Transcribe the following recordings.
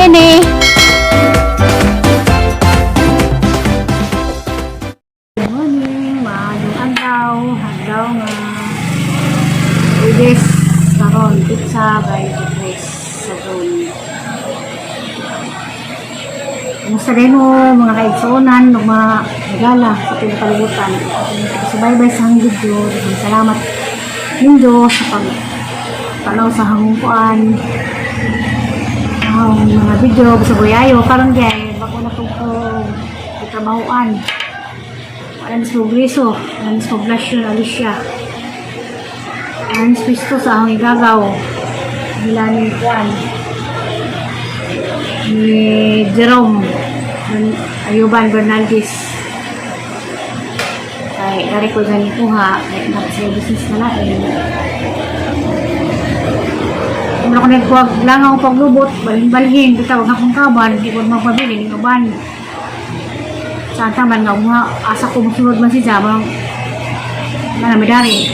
Journey! Good morning, maayong adlaw, adlaw nga Webes karon pizza by Chris sa zone. Kumusta din mo mga kaigsuonan ug mga regala sa atong kalibutan? Subaybay sa hang video, daghang salamat nindo sa pag tanaw sa hangkuan ang mga video sa buyayo karon gay bago na ko trabahoan. Wala na sa progreso, wala na sa poblasyon, Alicia. Wala na sa pisto sa akong igagaw. Nila ni Juan. Ni Jerome. Ayuban Bernaldez. Kay, dari ko dyan kuha. Kay, dapat sa business na lain. Wala ko nagkuwag lang ako paglubot, balhin-balhin, bitaw ang akong kaban, di ko magpabili, ni uban. Saan man nga mga asa ko musunod man si Jabang na nami dari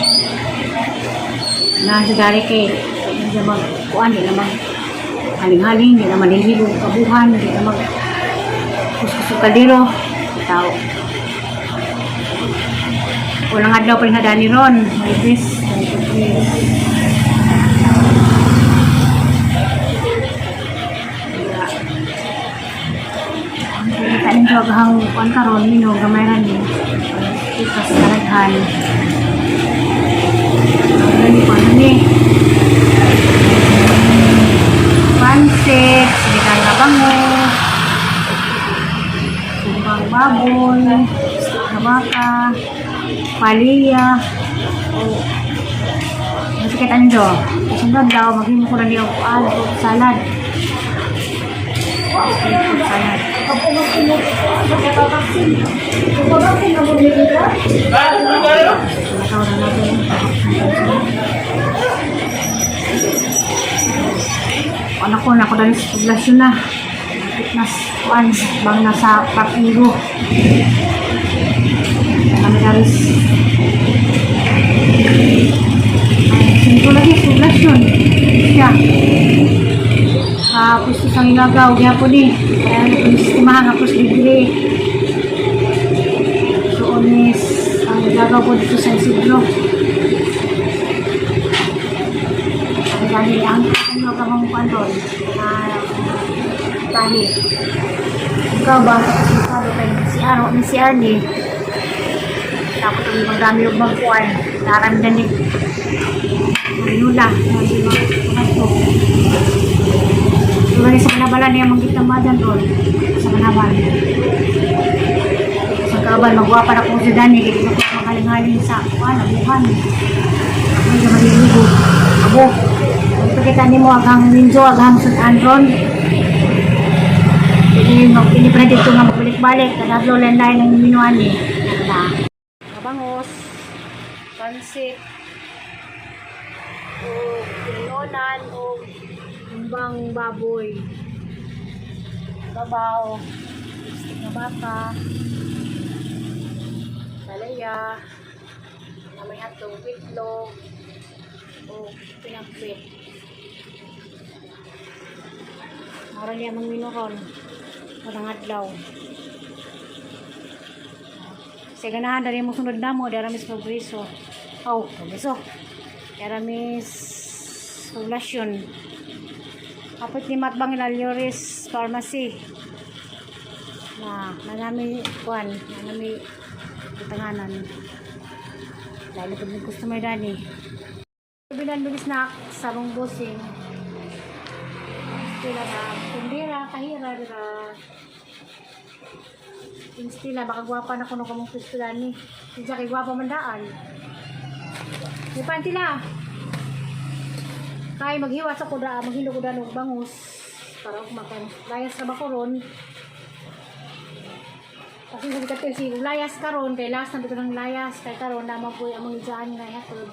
na si dari kay hindi mag kuan, di na mag haling-haling, di na malihilog kabuhan, di na mag kuskus kaldero tao. Walang adlaw pa rin hadani ron may bis. Kita ninyo ang kuan karon nino gamay ra ni. Ikas karaghan. Ano ni kuan ni? Pansit, sinigang na bango, sumbang baboy, stick na baka, paliya, o masakit anjo. Sunod daw, maghimo ko na niyo kuan, fruit salad. Fruit salad. Nakaw na natin. Ano ko, nako dali sa poblasyon na. Fitness one, bang nasa Papigo. Kami dali ay, singko lagi, poblasyon. Siya. Ah, pwesto sa Ilagaw, gyapon ni. Kaya ano kung sistema nga first degree. So, onis, ang Ilagaw ko dito sa Isidro. Ang dami ang ano ka mong kuan ron na tahi. Ikaw ba? Ikaw kay si Aro ni si Arnie. Tapos ang ibang dami yung magkuan. Naramdan ni Manula. Mga Tuloy sa Manabalan niya manggit ng madan ron. Sa Manaban. Sa Kaban, magwapa na kong si Danny. Kaya ko makalingaling sa kuan, abuhan. Ay, maliligo. Abo. Pagkita nimo aghang winzo, aghang sudan ron. Ini mag ini pa dito nga magbalik-balik. Kadadlo lang lain ang minuan ni. Na. Kabangos, pansit, o pinonan, o umbang baboy, babaw, stick na baka, balaya, na may hotdog, itlog, o pinakbet. Mara niya mang minuron. Walang adlaw. Sa ganahan dali mo sunod na mo, dara mis progreso. Oh, progreso. Dara mis poblasyon. Kapit ni Matbang Ilalioris Pharmacy. Na, nanami kuan, nanami butanganan. Lalo pag may customer dani. Bilan bilis na sa busing. Stila na tindira, kahira, dira. Yung stila, baka gwapa na kuno kamong pistula ni. Hindi kay gwapa man daan. Di pa tila. Kay maghiwas ako da, maghilo ko da og bangus para ako makan. Layas na ba ko ron? Kasi sabi ka si layas karon kay last na bitaw ng layas kay karon na mapoy ang mga dyan nga hatod.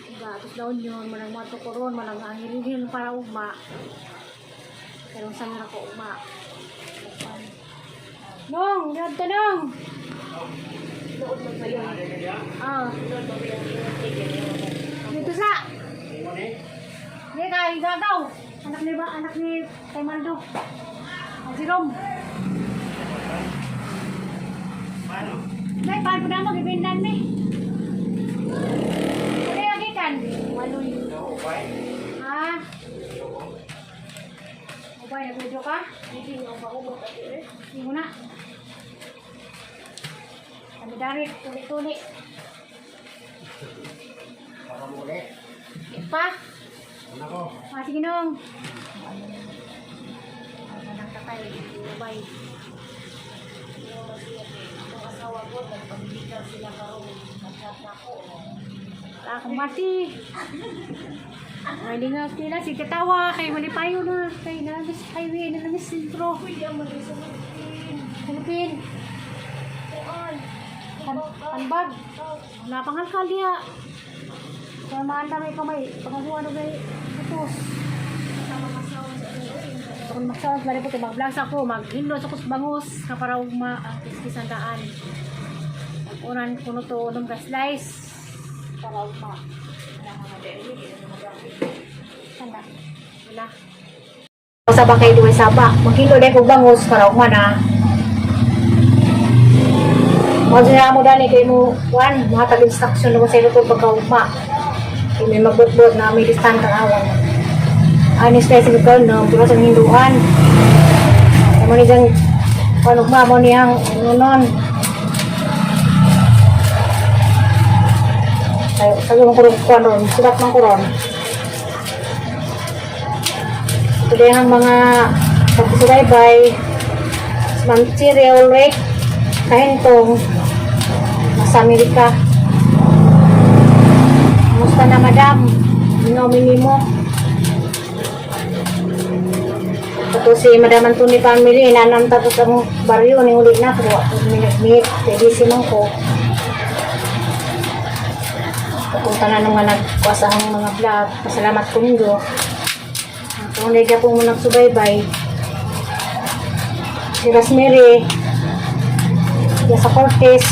Diba? Tapos daon yun, manang mato ko ron, manang angilin para ugma. Pero saan na ko ugma? Nong, yun tanong. Ah. Dito sa. Hindi ka, gagaw. Anak ni ba? Anak ni Taimando. Ang Jerome. Paano? Nay, paano na mag-ibindan ni? Ano yung gikan? Waloy. Oo, bye. Ha? Ubay, nag-video ka? Hindi nga ba ako eh. Hindi mo na. Kami dari, tuli-tuli. Baka mo ulit. Di pa. Ano ko? Ah, sige nung. Ang anak tatay, ubay. Ang asawa ko, nagpamilikan sila karon. Nagchat na ako. Wala akong mati. Ay, di nga kila si katawa kay malipayo na kay nalamis highway, nalamis sentro. Pwede ang mag-isa mag-pin. Philippine, Kuan. Panbag. Wala pang alkal diha. Kaya maanda may kamay, pagkakuha na may utos. Kung magsawag bali po, mag-vlog ako, maghindot ako sa bangus, kaparaw ma ang kiskisan daan. Unan kuno to, unom ka slice, para ugma. Sanda. Wala. Sa ba kay duwe saba, maghindot dai kog bangus para ugma na. Mo siya mo dani kay mo kuan, mga tag instruction mo sa ilo pagkaugma. Kay may magbotbot na may distan awang. Ani specific no, puro sa hinduan. Mo ni dyan, kuan ugma mo niyang ano nun. Ay, sabi mo kuron kuan ron, sulat man kuron. Ito din ang mga pagsubaybay. Ma'am Chiri Ulrich, Kahintong, nasa Amerika. Kumusta na, madam? Mingaw minimo. Ito si Madam Antoni family, inanam tapos ang baryo, ni uli na, pero minit, pwede man ko. Papunta na nung mga nagkuha sa akong mga vlog. Pasalamat ko ninyo. Kung nagya po mo nagsubaybay, si Rosemary, ya sa Cortez,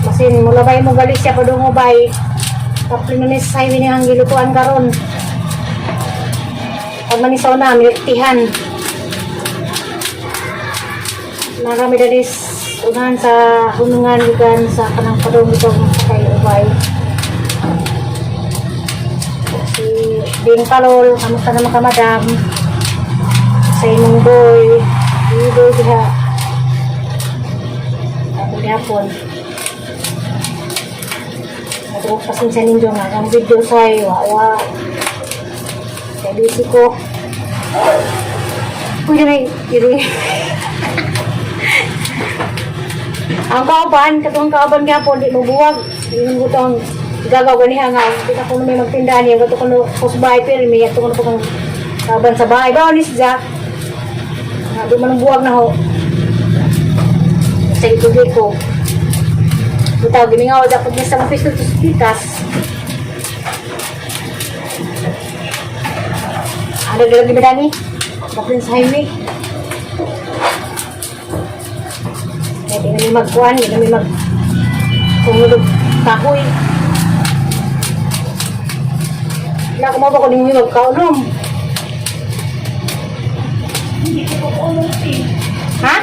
masin mulabay mo Galicia padungo bay. Kapli na ni sa highway ni ang gilutuan karon. Pag manisaw na, miltihan. Marami na dis unahan sa hunungan gikan sa kanang padung itong kay ubay. Si Bing Palol, kamusta naman ka, madam? Sa imong boy, boy diha. Ako gihapon. Ako pasensya ninyo nga ang video sa wa wa. Kay busy ko. Pwede na iri. Ang kauban, katong kauban gihapon di mo buwag. Yung butong gagaw ganiha nga di na kuno may magtinda niya gato kuno ko sa bahay pero may ato kuno po kang kauban sa bahay. Bawal ni siya. Nga di man ang buwag na ho. Sa ituloy ko. Bitaw, gimingaw, dapat niya sa mga pistol to pitas. Ano lagi ba dani? Dapat sa highway. Kaya di namin magkuhan, di namin mag kumulog kahoy. Wala ko ba ko ninyo magkaunom? Hindi ko po eh. Ha?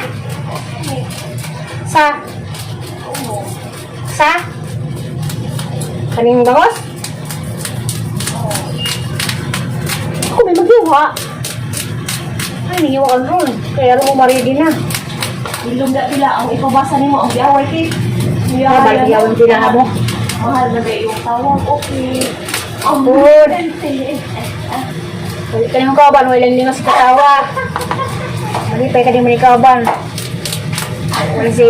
Sa? Sa? Kaning bangos? Ako may maghiwa. Ay, nangiwa ka ron. Kaya alam mo, maridi na. Ilong na pila ang ipabasa nimo ang giaway kay. Ah, balik giawan pila mo. Mahal na ba yung tawag? Okay. Ang Good. eh. Wala ka naman kauban, wala lang sa katawa. Malipay ka din mo ni kauban. Walang si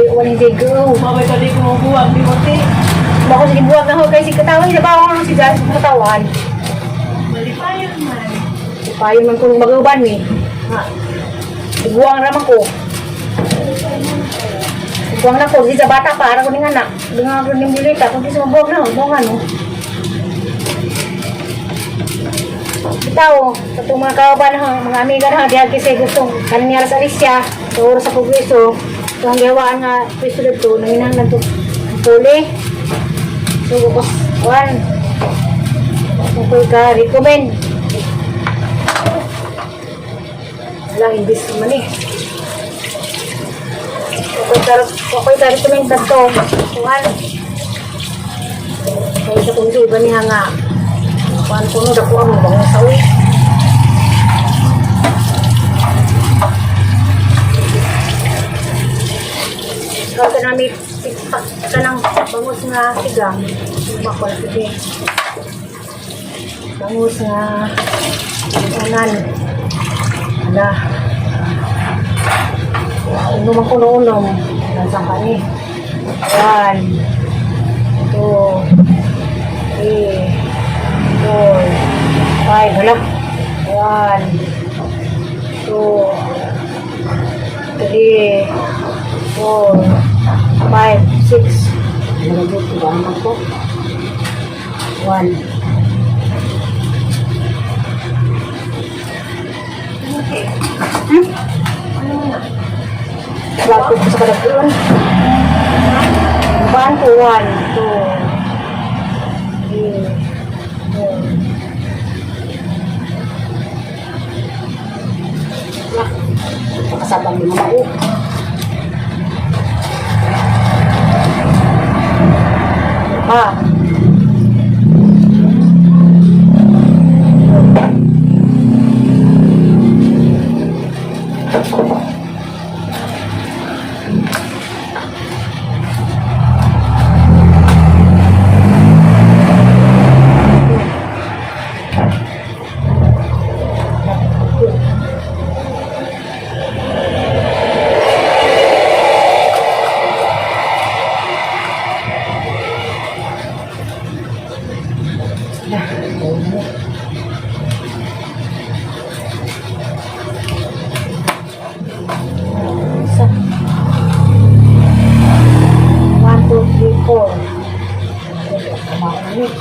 go. Mabay ka di ko mabuwag ni mo te. Bako sa buwag na ho kay si katawan, sa ba ako si Jas katawan. Malipayon man. Payon man kung mag-uban ni. Ha. Iguang raman ko. Iguang na ko, si sa bata pa, ara ko ning anak. Dunga ko ning bulita, kung di sa mabuwag na, buwag ano. Bitaw, katong mga kauban ha, mga amiga na ha, diha kasi gustong kanin sa Alicia, sa oras sa pugwiso, so ang gawaan nga pwesto dito, nanginahanglan to ang puli. So, bukos, one. Kung ko'y ka-recommend. Wala, imbis naman eh. Okay, taro tumingtad to. Kuhan. Kaya sa kung iba niya nga. Kuhan ko no, dako ang bango sa uwi. Ikaw ka namin tikpak ka ng bangus nga sigang. Bako na sige. Bangus nga unan. Ala. Unom ako no unom. Nasaan ka ni? 1, 2, 3, 4, 5. Hala. 1, 2, 3, 4, 5, 6. Nalagay ko ba ang ko? 1. Hmm? Bago ko sa kadapuan. Baan ko? 1, 2, 3, 4. Wah, pakasabang lima ako. Pa. Isa. 1, 2, 3, 4. Kumain.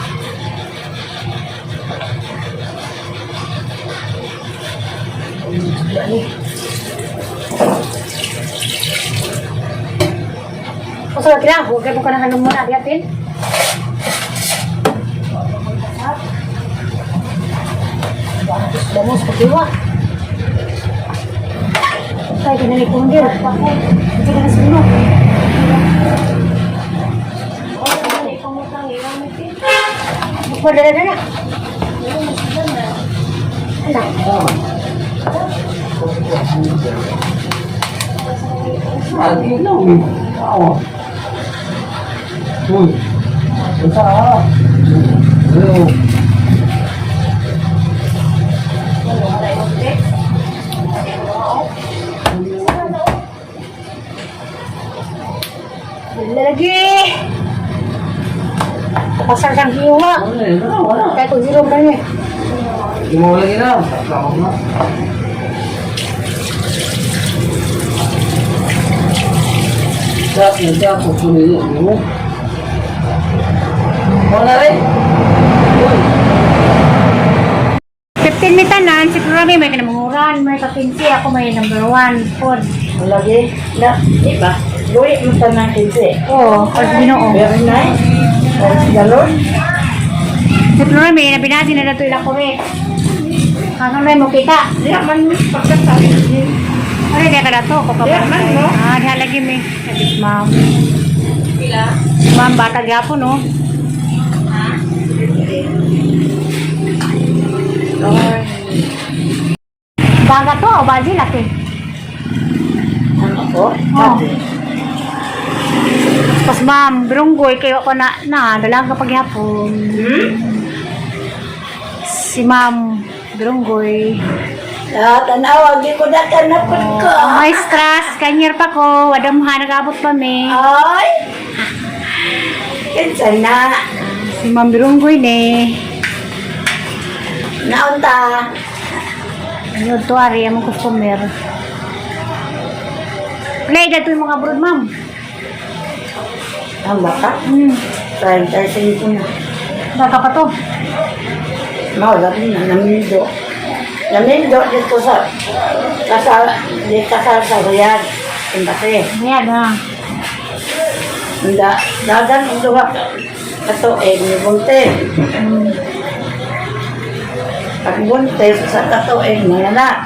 Ano? Usa ka huwag mo ka na hanong muna, diatin. Vamos, pakiwa. Tayo kinali kong dir. Hindi ka na sunog. Dala na. Ala. Lagi lang. Oo. Uy. Unsa ah? Hello. Lagi. Pasar kang hiwa. Wala, wala, wala. Kaya kung zero pa niya. Di mo lagi na. Tawag na. Sarap na siya, kukunin mo. Wala rin. Uy. 15 mitanan, si Rami may kinamanguran, may kakinsi, ako may number 1, food. Lagi, na, di ba? Luwi mo tanang kinsi. Oo, oh, Ginoo. Very nice. Praise the Lord. Si Rami, nabinasi na nato ila kore. Kakang mo kita. Di man pagkasal. Ano di ka dato? Ko pa Di man, no? Ah, diha lagi mi. Nagis ma'am. Ma'am, bata gyapon no. Baga to o baji laki? Ano ko? Oh. Pas ma'am, birunggoy kayo ako na na dalang kapag hapon. Hmm? Si ma'am, birunggoy. Ah, tanawa, di ko na kanapod ko. Oh, may stress, kanyar pa ko, wadam ha, nag-abot pa mi. Ay! Kinsa na. Si ma'am birunggoy ni. Naunta. Ano to, ari, among customer. Play na yung mga abroad, ma'am. Tama ka? 35 na. Baka pa to. Mawala na, namindo. Namindo dito sa kasal, di kasal sa Riyadh. Embassy. Ayan, ah. Nda, dagan ang duha katuig ni buntis. Pag buntis sa katuig mga anak.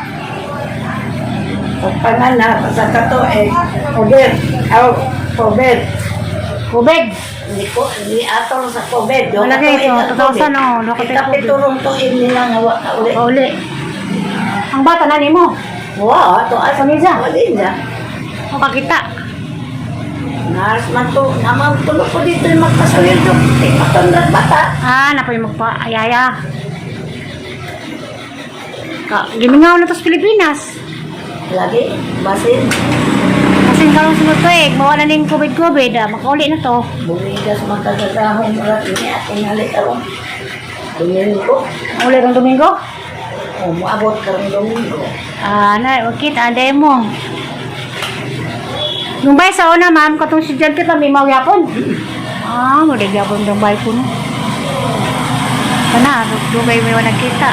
Pagpanganak sa katuig, COVID, aw, COVID. Kubeg. Hindi ko, hindi atol sa COVID. Duha Wala ka kayo, tuig ang 2000, oh, duha ka tuig COVID. Ikapitulong tuig nila nga wa ka uli. Pauli. Ang bata na nimo. Wa, to asa Pamilya. Wali na. Ang kakita. Nars man to, naman tulo ko dito yung magpasawildo. Tingnan bata. Ah, napoy magpa ayaya. Ka, gimingaw na to sa Pilipinas. Lagi, basin. Kasi karon sunod tuig, mawala ning COVID-COVID, ah, makauli na to. Bumigas magkagagahong ulat ni ating halik karon. Domingo. Uli kang Domingo. O, muabot karong Domingo. Ah, na, kita, aday mo. Nung bay sa una, ma'am, katong si Jan kita, may mawyapon. Ah, mo gyapon dong bay ko no. Kana, dugay may wala kita.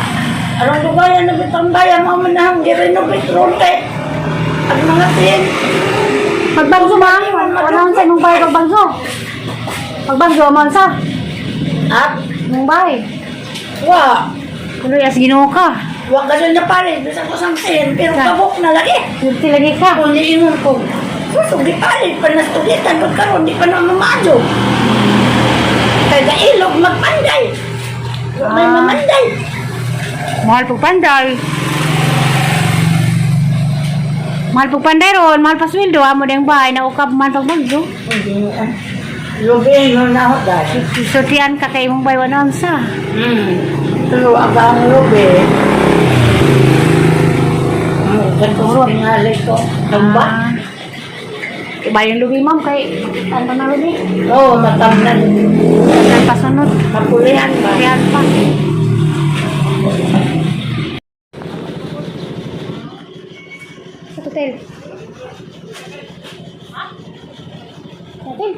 Arong dugayan na bitambayan mo man ang girenovate ron kay ang mga tin. Pagbangso, ma'am. Wala sa nung bay pagbangso. Pagbangso, man sa. At Nung bay. wa Tuloy as Ginoo ka. wa ka na pare bisan ko sang tin pero Ka. kabok na lagi. Swerte lagi ka. Kung niingon ko, susog di palit pa nastugitan ko karon di pa na mamaadyo. Kay gailog magpanday. Wa may Ah. mamanday. Mahal pagpanday. Mahal pagpanday ron, mahal pa sweldo, amo ding bay, naukab man pagbagyo. Lubi no na ako dahil. Sultian ka kay imong bay wala sa. Pero ang ang lubi. Ganito tingali ko. Tumba. Ah. Iba yung lubi ma'am kay ano na lubi? Oo, matamnan. Ang pasunod. Mapulihan ba? Kaya pa. Sa hotel. Hotel.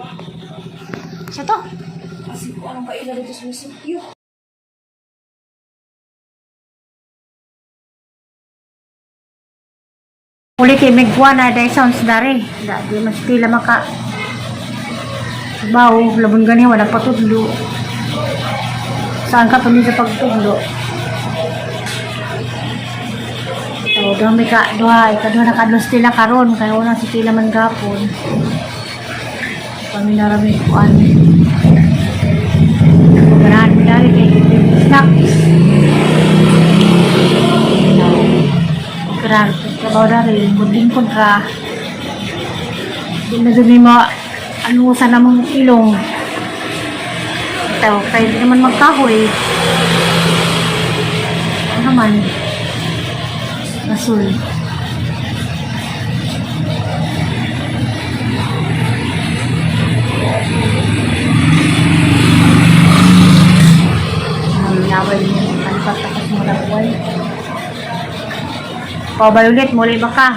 Sa to. Kasi ko anong kaila dito sa munisipyo. Uli kay Migwa na dahil sounds dari. Da, di mas pila maka. Bawo, labon gani wala patudlo. Saan ka tuloy sa pagtudlo? So, doon may ka, duha, ikaduha na kadlos tila karon kay wala si tila man gapon. Paminarami kuan. Ganahan mi dari kay snacks. Grabe, trabaho na rin. Lingkod-lingkod ka. Hindi na dun mo, ano sa namang ilong. Ito, kaya di naman magkahoy. Ano naman? Rasul. Ang laway mo, kalipat tapos mo na buhay. Pabay ulit, muli ba ka?